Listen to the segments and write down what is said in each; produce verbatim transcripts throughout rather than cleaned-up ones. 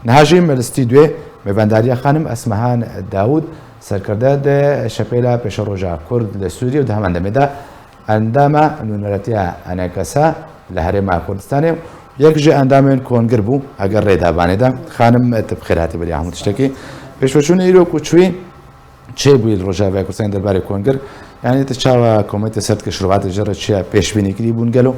Niha jî me li stûdyoyê mêvendariya xanim Esmehan Dawûd, serkirde di Şepêla Pêşeroja Kurd li Sûriyê û di heman demê de endama nûneretiya E N K S li Herêma Kurdistanê û yek ji endamên Kongir bû, heger rêdabanê de. Xanim, tu bi xêr hatî beriya hemû tiştekî. Pêşveçûnê îro ku çûyî, çêbûyî li Rojavayê Kurdistanê derbarê Kongir, yanî tu çawa komîtê serdikê şurvatê jê re çi ye pêşbînî kirî bûn gelo?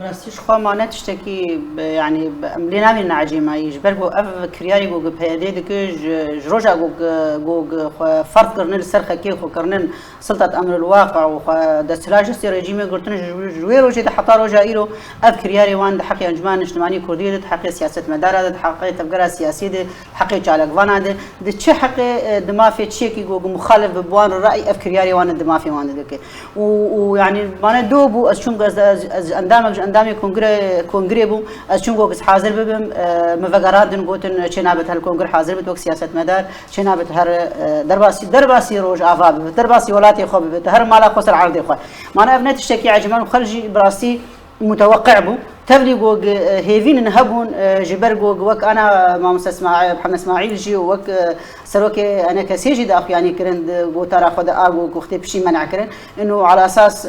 Bi rastî ji xwe ma ne tiştekî, bi, yanî bi, em lê nabînin ecêmayî. Ji ber ku ev kiryarê ku P Y D dike, ji, ji roja ku, ku, ku xwe ferz kirine, li ser xekê xwe kirinin, siltat emrul waqi û xwe desthilat ji destê rejîmê girtin, ji, ji wê rojê de heta roja îro ev kiryarê wan di heqê Encûmena Niştimanî Kurdî de, di heqê siyasetmedara de, di heqê tevgera siyasî de, heqê çalakvana de, di çi heqê, e, di mafê çiyekî ku, ku muxalif bi wan re rayî ev kiryarê wan di mafê wan de dike. Û, û, yanî, mane do bû, ez çûm, ez, ez, ez endamek ji endamê kongre, kongirê bûm, ez çûm ku ez hazir bibim, e, min vegerandin, gotin, çê nabe tu her kongir hazir bit wek siyasetmedar, çê nabe tu her, e, derbasî, derbasî Rojava bibit, derbasî welatê xwe bibit, her mala xwe ser erdê xwe. Mane ev ne tiştekî ecêb e û xelk jî bi rastî muteweqî bû. Tevlî ku, e, hêvînin hebûn, e, ji ber ku wek ana mamoste Sma-, Mihemed Smaîl jî û wek, e, serokê E N K S'ê jî daxuyanî kirin, di gotara xwe de a ku, ku xwedê piştî men'a kirin. Ino ala esas, e,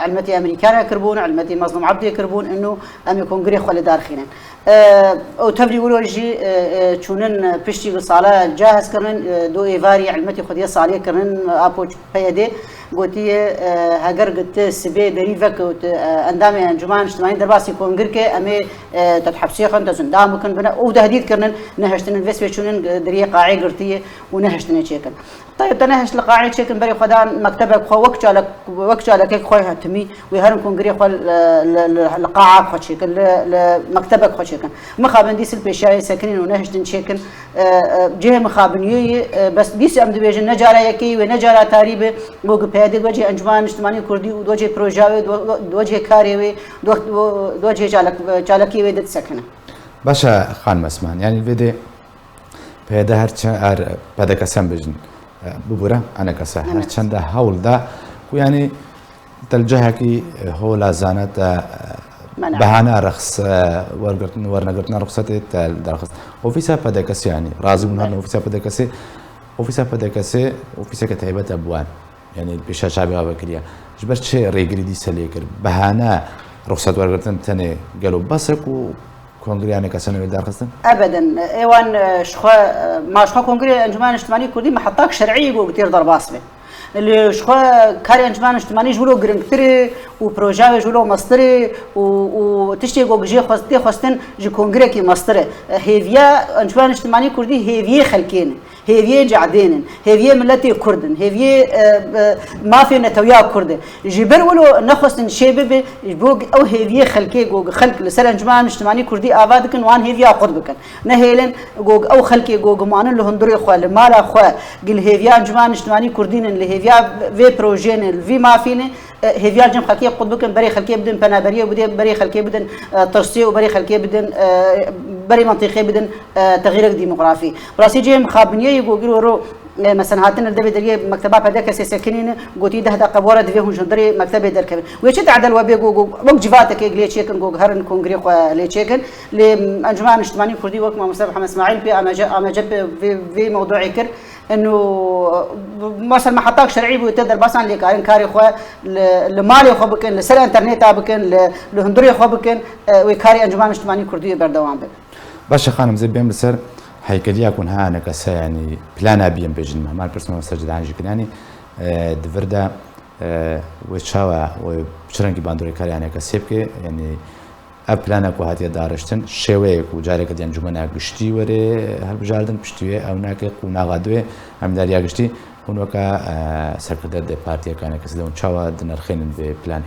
elmetî Amerîkana kirbûn, elmetî Mezlûm Ebdê kirbûn, ino em ê kongirê xwe li dar xînin. E, û tevlî wilo jî, e, e, çûnin piştî ku sala cahizkirin, e, do êvarî elmetî xwediye salê kirin, apo P Y D gotiye, e, heger tu sibê derî vekewt, e, endamê Encûmena Niştimanî derbasî kongir ke, em ê, e, te di hepsê xin, te zindan bikin, bine, û tehdîd kirinin, nehiştinin, vê sibê çûnin, e, deriyê qaê girtiye û nehiştine çêkin. Tayê te nehişt li qaê çêkin, berê xwe dan mektebek xwe wek çalek, wek çalekek xwe hetimî, wê herin kongirê xwe li, li, li, li qaak xwe çêkin, li, li mektebek xwe çêkin. Mixabin dîs li pêşiyayê sekinîn û nehiştin çêkin. E, e, cihê mixabiniyê yê, e, bes dîs em dibêjin ne cara yekê wê, ne cara tarî be, ku P Y D di wecihê Encûmena Niştimanî Kurdî û di wecihê proja wê, di we-, di wecihê karê wê, di we-, di wecihê çalek-, çalakiyê wê de disekine. Baş e, xanim Esmehan, yanî vê dê P Y D her çend, her P D K S em bêjin, e, bibûre, E N K S, her çend de hewl da ku, yanî, te li cihekî, e, hola zane te, e, Mena. Behane rexs, e, wergirtin, wernegirtina rexsetê te derxist. Ofîsa P D K S, yanî, razî bûn hatin ofîsa P D K S, ofîsa P D K S, ofîseke taybet e bi wan. Yanî, li pêşa çavê ava kiriye. Ji ber çi rêgirî dîse lê kir? Behane rexset wergirtin tenê gelo bes e ku Kongreya E N K S wê derxistin? Ebeden. Ê wan, e, ji xwe, e, ma ji xwe Kongreya Encûmena Niştimanî Kurdî me hetak şer'î got têr derbas be. Lê ji xwe karê Encûmena Niştimanî ji wilo giringtir e û proja wê ji wilo mestir e û, û tiştê ku jê xwest-, tê xwestin ji kongrekî mestir e. E, hêviya Encûmena Niştimanî Kurdî hêviyê xelkê ne. Hêviyê cadên in, hêviyê miletê Kurd in, hêviyê, e, e, mafê netewiya Kurd e. Ji ber wilo nexwestin çê bibe, ji bo ew hêviyê xelkê ku xelk li ser Encûmena Niştimanî Kurdî ava dikin, wan hêviya qut bikin. Nehêlin ku ew xelkê ku gimanin li hundirê xwe, li mala xwe, gi li hêviya Encûmena Niştimanî Kurdî nin, li hêviya vê projeyê ne, li vî mafî ne, e, hêviya cem xelkê qut bikin, berê xelkê bidin penaberiyê, bidê berê xelkê bidin, e, tirsê û berê xelkê bidin, e, berê mentiqê bidin, e, texîrek demografî. Bi rastî cihê mixabiniyê yê ku îro ro, e, mesela hatin li devê deriyê mekteba P D K S'ê sekinîne, gotî deh deqe were divê hûn ji hundirê mektebê derkevin. Wê çi tedel we bê ku, ku wek civateke lê çêkin, ku herin kongrê xwe lê çêkin. Lê Encûmena Niştimanî Kurdî wek mamoste Mihemed Smaîl pê amece, amece pê vê, vê mewduê kir. Eno, mesela me hetak şer'î bû, te derbasan lê karin karê xwe li, li malê xwe bikin, li ser interneta bikin, li, li hundirê xwe bikin, e, wê karê Encûmena Niştimanî Kurdî wê berdewam be. Baş e xanim, zê bêm li ser heykeliya ku niha E N K S, yanî plana bî em bêjin, me heman pirs me ser cidan jî kir, yanî, e, di vir de, e, wê çawa, wê çi rengî bandorê karê E N K S'ê bike, yanî ev plana ku hatiye dariştin, şêweyê ku careke din encûmena giştî were hilbijardin, piştî wê ew nake qûnaxa duê, hemdariya giştî, hûn weke, e, serkirde di partiyeke E N K S'ê de hûn çawa dinirxînin vê planê?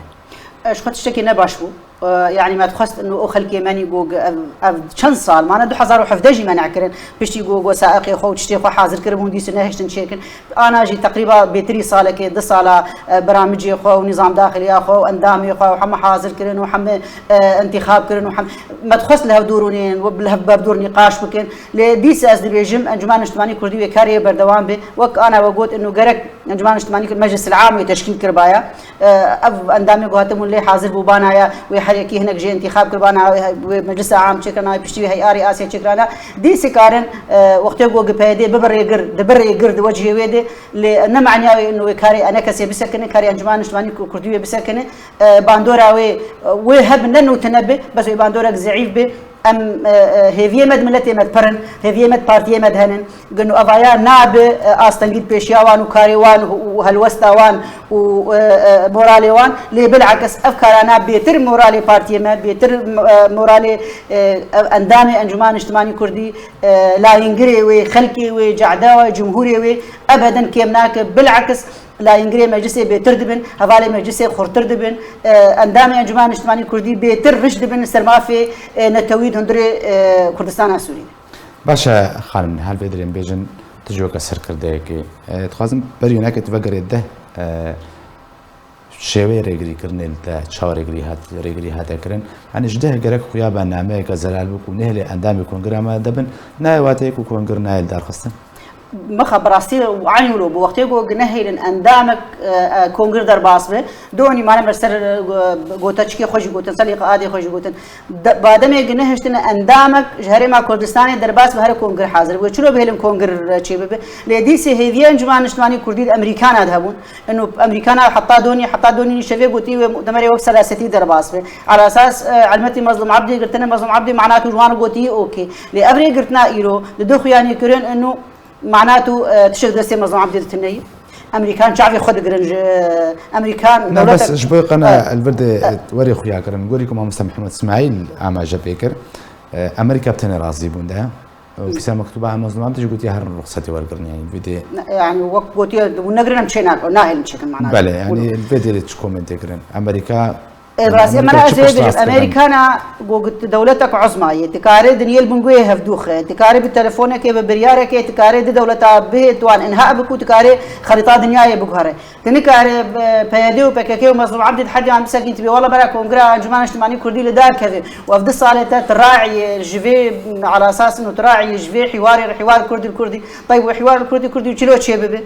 E, ji xwe tiştekî ne baş bû. E, yanî me dixwest û ew xelkê me nî ku ev, ev çend sal, mane du hezar û hevdeh jî me nekirin. Piştî ku, ku saeqê xwe û tiştê xwe hazir kiribûn, dîsî nehiştin çêkin. Ana jî teqrîba bêtirî salekê, du sala, e, beramicê xwe û nîzam daxiliya xwe û endamê xwe û heme hazir kirin û heme, e, intîxab kirin û hem-, me dixwest li hev dûr û nên, li hev berdûr nîqaş bikin. Lê dîsa ez dibêjim, Encûmena Niştimanî Kurdî wê karê berdewam be. Wek ana we got, ino gerek Encûmena Niştimanî Kurd Meclis el Am wê teşkîl kiribaya. E, ev endamê ku hatibûn lê hazir bûbanaya, wê her yekî hinek jê intîxab kiribana, wê, wê Meclisa Am çêkirana, wê piştî wê Heyarê Asya çêkirana. Dîsî karin, e, wextê ku gi P Y D bibe rêgir, dibe rêgir di wecihê wê de, lê ne maniya wê ino wê karê enekesê bisekine, karê Encûmena Niştimanî Ku-, Kurdî wê bisekine. E, bandora wê, e, wê heb ne nûtine bi, bes wê bandorek zeîf bi. Em, e, e, hêviyê me di miletê me dipirin, hêviyê me di partiyê me dihenin. Gin û evaya nabe, e, astengî di pêşiya wan û karê wan û, û helwesta wan û, e, e, moralê wan. Lê bilakis ev karana bêtir moralê partiyê me, bêtir, e, moralê, e, ev endamê Encûmena Niştimanî Kurdî, e, layîngirê wê, xelkê wê, cehda wê, cumhûrê wê ebeden kêm nake. Bilakis layîngirê meclisê bêtir dibin, hevalê meclisê xurtir dibin, e, endamê Encûmena Niştimanî Kurdî bêtir riş dibin li ser mafê, e, netewî di hundirê, e, Kurdistana Sûrî de. Baş e, xanim, her vê dirên bêjin tu ji weke serkirdeyekê. E, dixwazim berî hinekê tu vegerê deh, e, şêweyê rêgirîkirinê li te çawa rêgirî hat, rêgirî hate kirin. Yanî ji deh gerek xuya be nameyeke zelal bû ku nehêlê endamê kongreya me de bin, nayê wateyê ku kongir nayê lidarxistin. Mixa bi rastî û eynî wilo bû. Wextê ku nehêlin endamek, e, e, kongir derbas be, donî mane ber ser, e, go-, goteçikê xwe jî gotin, selîqa adê xwe jî gotin. De-, bademê gi nehiştine endamek ji Herêma Kurdistanê derbas be here kongir hazir bû. Çilo bihêlin kongir, e, çê bibe? Lê dîsê hêviya Encûmena Niştimanî Kurdî di Emerîkana de hebûn. Ino Emerîkana heta donî, heta donî şevê gotî wê mutemerê wek selasetî derbas be. Ala esas, e, helmetî Mezlûm Ebdî girtine, Mezlûm Ebdî mana tu ji wan gotî, okê. Lê ev rê girtina îro, di du xuyanî kirin, ino Mana tu, e, tiştek destê Mezlûm Ebdî de tune ye. Emerîkan çavê xwe digirin ji, e, Emerîkan Ne, dewletek bes ji bo qena E, elbir de, e, werê xuya kirin. Gorî ku mamoste Mihemed Îsmaîl amaje pê kir, e, Emerîka bi tenê razî bûn de. Ofîsa Mektûba Mezlûm Ebdî jî gotiye herin ruxsetê wergirin, yanî vê dê Ne, yani wek gotiye, hûn negirin em çê nak-, nahêlin çêkin mana. Bele, yani vê dê çi komentê kirin. Emerîka E, bi rastî, Emerîka mena ez çi ê dibêjim, piştrast dikin? Emerîkana ku dewletek uzma ye, dikare dinyê li bin guhê hevdû xe, dikare bi telefonekê, bi biryarekê, dikare di dewleta bihê, di wan inha bik û dikare xerîta dinyayê biguhere. Tu nikare, e, P Y D û P K K û Mezlûm Ebdî di herdê wan bisekîn, tu bê wela bera Kongreya Encûmena Niştimanî Kurdî li dar keve û ev du salê te tu raiyê ji vê, ala esas ino tu raiyê ji vê hîwarê re, hîwar Kurdî li Kurdî, teyb wê hîwar li Kurdî Kurdî û çilo çê bibe.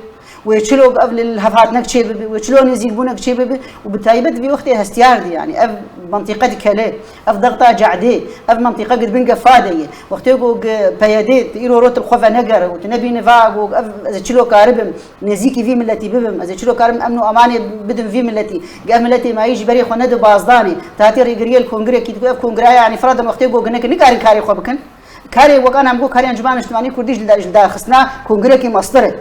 Wê çilo ev li hevhatinek çê bibe, wê çilo nêzîkbûnek çê bibe û bi taybet vê wextê hestiyar dî, yanî ev mentiqe dikele, ev dexta cehdê, ev mentiqe gi di bin gefa de ye. Wextê ku gi P Y D tu îro rot li xwe venegere û tu nebîne va ku ev ez ê çilo karibim nêzîkî vî miletî bibim, ez ê çilo karim emn û emanê bidim vî miletî, gi ev miletê mayî jî berê xwe nedi bazdanê, tu hatî rêgiriyê li kongrekî diku ev kongreya, yanî firadan wextê ku ginek nikarin karê xwe bikin. Karê wek ana em got, karê Encûmena Niştimanî Kurdî ji li, ji daxistina kongrekî mestir e.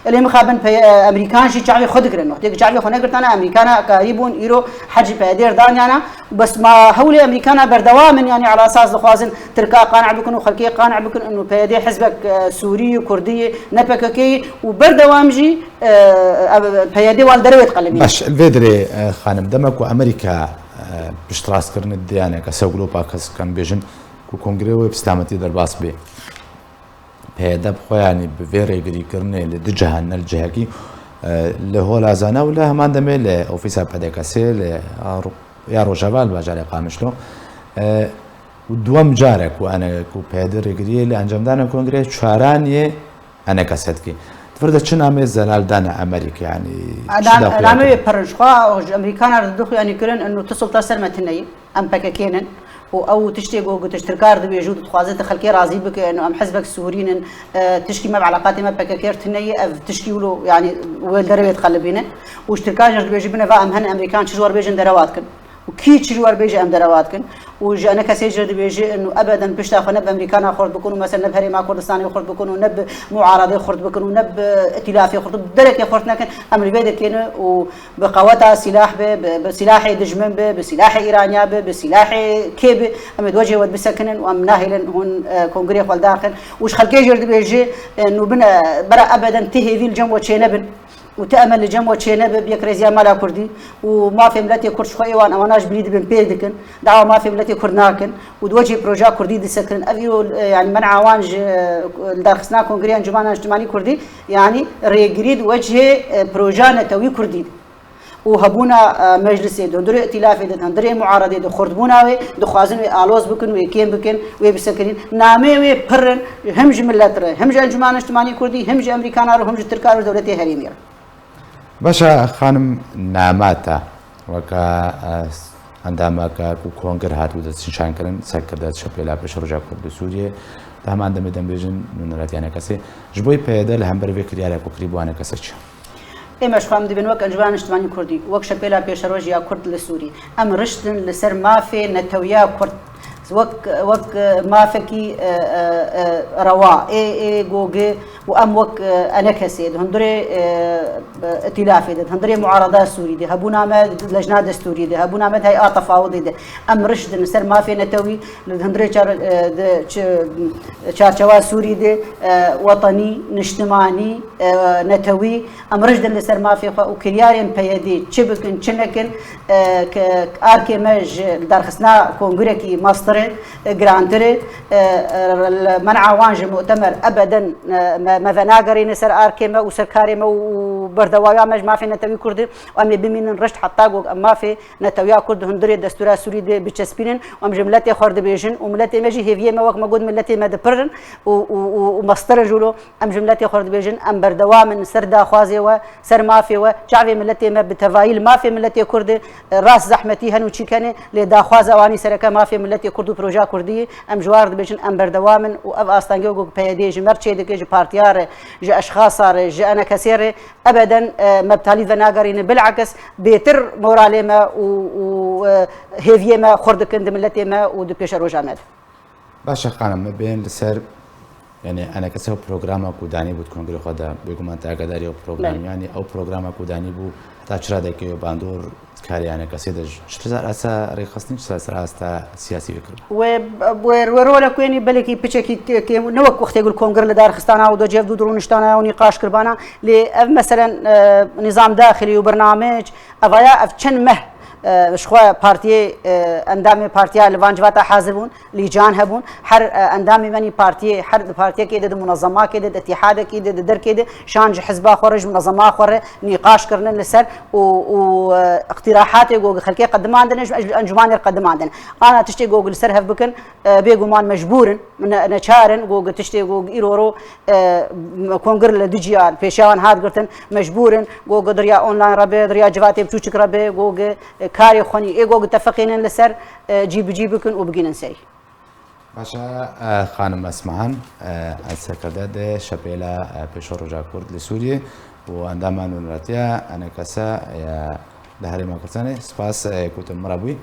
Elê mixabin pey-, e, Emerîkan jî çavê xwe digirin. Wextê ku çavê xwe negirtana, Emerîkana karî bûn, îro hecî P Y D daniyana. Bes ma hewlê Emerîkana berdewam in, yanî ala esas dixwazin Tirka qane bikin û xelkê qane bikin û P Y D hizbek, e, Sûrî, Kurdî, ne P K K û berdewam jî, e, e, P Y D wan derewê diqelimîne. Baş, li vê dirê, e, xanim, dema ku Amerîka, e, piştrastkirinê diyaneke sewglopa kes kan bêjin, ku kongrê wê bi selametî derbas bê. P Y D bi xwe, yanî bi vê rêgirîkirinê li du cihan, ne li cihekî, e, li Holaza ne û li heman demê li ofîsa P D K S'ê li ya Ro-, ya Rojava li bajarê Qamişlo. E, û duwem car e ku ene, ku P Y D rêgiriyê li encamdana kongreyê çaran yê eneke sedkî. Di vir de çi namê zelal dane Amerîka, yanî çi Adam, daxuya namê kirin? Wê pir in. Ji xwe ji Amerîkana re dixuyanî kirin, inu tu sulta ser me tune ye. Em P K K nin û ew tiştê ku, ku tiştirkar dibêje û dixwaze tu xelkê razî bike, û em hizbek sûrî nin, e, tişkî me bi eleqatê me P K K re tune ye, ev tişkî wilo, yanî wê li derê wê dixelibîne. Û ji Tirkan jî dibêje bine va em hin Emerîkan çi ji we re bêjin derewa dikin. Û kî çi ji we re bêje em derewa dikin. Û ji enekesê jî dibêje û ebeden pişta xwe ne bi Emerîkana xurt bikun û mesela ne bi Herêma Kurdistanê xurt bikun û ne bi muaradê xurt bikin û ne bi îtîlafê xurt, bi derekê xurt nekin, em li vê derkê ne û Bi qeweta sîlah be, bi, bi sîlahê dijmin be, bi sîlahê Îraniya be, bi sîlahê kê be, em ê di wecê we bisekinin û em nahêlin hûn, e, kongrê xwe li dar xin. Û ji xelkê jî dibêje, e, nû bine, bera ebeden ti hêvî li cem we çênebin û ti emel li cem we çênebe, bi yekrêziya mala Kurdî û mafê miletê Kurd ji xwe ê wan, ewana ji bilî dibin pêk dikin, dawa mafê miletê Kurd nakin û di wecê projeya Kurdî disekirin. Ev îro, e, yanî men'a wan ji, e, li darxistina Kongreya Encûmena Niştimanî Kurdî, yanî rêgirî di wecihê, e, projeya netewî Kurdî de. û hebûna, e, meclisê di hundirê îtîlafê de, di hundirê muaredê de xurtbûna wê, dixwazin wê aloz bikin, wê kêm bikin, wê bisekinîn. Nameyê wê pir in, him ji milet re, him ji Encûmena Niştimanî Kurdî, him ji Emerîkana re, him ji Tirka re, ji dewletê herêmî re. Baş e, xanim Namata, weke, e, endameke ku kongir hatibû destnîşankirin, serkirde Şepêla Pêşeroja Kurd li Sûriyê, di heman demê de em bêjin nûneratiya Enekesê. Ji bo PYD li hember vê kiryarê ku kirî bo Enekese çi? Ême ji xwe em dibin wek Encûmena Niştimanî Kurdî, wek Şepêla Pêşeroj ya Kurd li Sûrî. Em riştin li ser mafê netewiya Kurd. Wek, wek, e, mafekî, e, e, e, rewa, ê, ê gogê û em wek, e, Enekesê di hundirê, e, e, îtîlafê de, di hundirê muarada Sûrî de, hebûna me di lejna destûrî de, hebûna me di hey'a tefawidê de. Em riştin li ser mafê netewî li hundirê çar-, e, di ç-, çarçewa Sûrî de, e, wetenî, niştimanî, e, netewî, em riştin li ser mafê xwe û kiryarên PYDê çi bikin, çi nekin, e, ke arkê me ji li darxistina kongirekî mastir e, e, girantir e, e, e, li men'a wan ji mu'temer ebeden, e, me, me venagerîne ser arkê me û ser karê me û, û berdewawiya me ji mafê netewî Kurd e û em ê bimînin rişt heta ku em mafê netewiya Kurd di hundirê destûra Sûrî de biçespînin û em ji miletê xwe re dibêjin û miletê me jî hêviyê me wek me got miletê me dipirin û, û, û, û mestir in jûlo. Em ji miletê xwe re dibêjin, em berdewam in ser daxwazê we, ser mafê we. Çavê miletê me bi tevayî li mafê miletê Kurd e, rast zehmetî hene û çîk hene, lê daxwaza wanî sereke mafê miletê Kurd û proja Kurdî ye. Em ji wan re dibêjin, em berdewam in û ev astengê ku PYDê ji me re çêdike, ji partiya re, ji eşxasa re, ji Enekesê re, ebeden, e, me bi talî venagerîne. Bilakis bêtir moralê me û, û, e, hêviyê me xurt dikin di miletê me û di pêşeroja me de. Baş e, xanim, me bên li ser, yanî Enekese ew programa ku danîbû di kongrê xwe de, bêguman te agadarî ew program, Belê. Yanî ew programa ku danîbû, heta çi radekê bandor karê Enekesê de ji, ji ser asa rêxistin, ji ser asa siyasî vekiribû? Wê, wê, wê rolek wênî belekî piçekî kê-, kêm, ne wek wextê ku li kongir li dar xistana û do cevdû dirûniştana û nîqaş kirbana, lê ev meselen, e, nîzam daxilî û bernamec, evaya ev çend meh, e, ji xwe partiyê, e, endamê partiya li van civata hazir bûn. Lîcan hebûn. Her, e, endamê me nî partiyê, her di partiyekê de, di munezemakê de, di îtîhadekê de, di derkê de, şan ji hizba xwe re, ji munezema xwe re nîqaş kirine li ser û, û, e, îqtîrahatê ku xelkê qedimandine, ji, ji encûmanê re qedimandine. Ana tiştê ku li ser hev bikin, e, bêguman mecbûr in, ne-, neçar in, ku tiştê ku îro ro, e, kongir li du ciya pêşiya wan hat girtin, mecbûr in, ku di riya online re be, di riya civatê biçûçik re be, ku, e, karê xwenî, ê ku tefeqênin li ser, e, cî bi cî bikin û bigînin serî. Baş e, e, xanim Esmehan, e, ez serkirde de Şepêla, e, Pêşeroja Kurd li Sûriyê û endama nûneratiya Enekese ye li Herêma Kurdistanê. Spas, e, ku tu min re bûyî.